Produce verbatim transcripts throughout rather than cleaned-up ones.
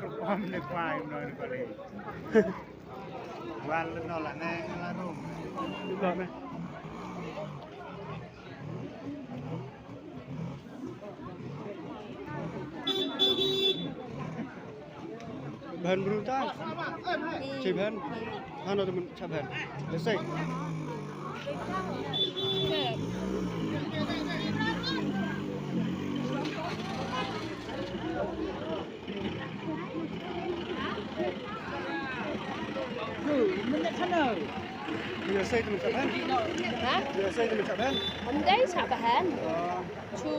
Rukom ne kwai no ne kali. Wan le no la ne la rum. Ito na. Bhan bruta. Chi bhan. Hano temen cha bhan. Let's say. Ïa sei te mynta ban. Ha? Ïa sei te mynta ban. Ym dei sa ban. Chu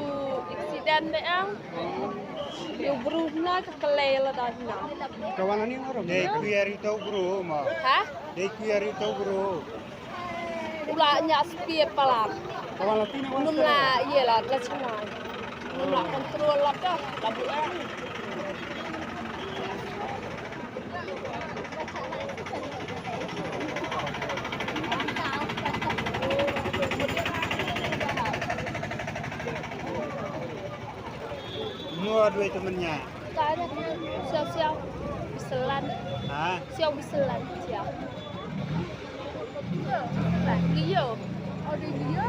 accident de ang. Ïa u bru na ka kelei la da na. Ka wan ani ngaro. Dei kuiar ito bru ma. Ha? Dei kuiar ito bru. U la nya spia palat. Ka wan la tine wan. Num la ye la la chuma. Num la control la ka. La bu. Mua duit temennya. Siau siau. Biselan. Ha? Siau biselan. Siau. Leo. Oh, dia Leo.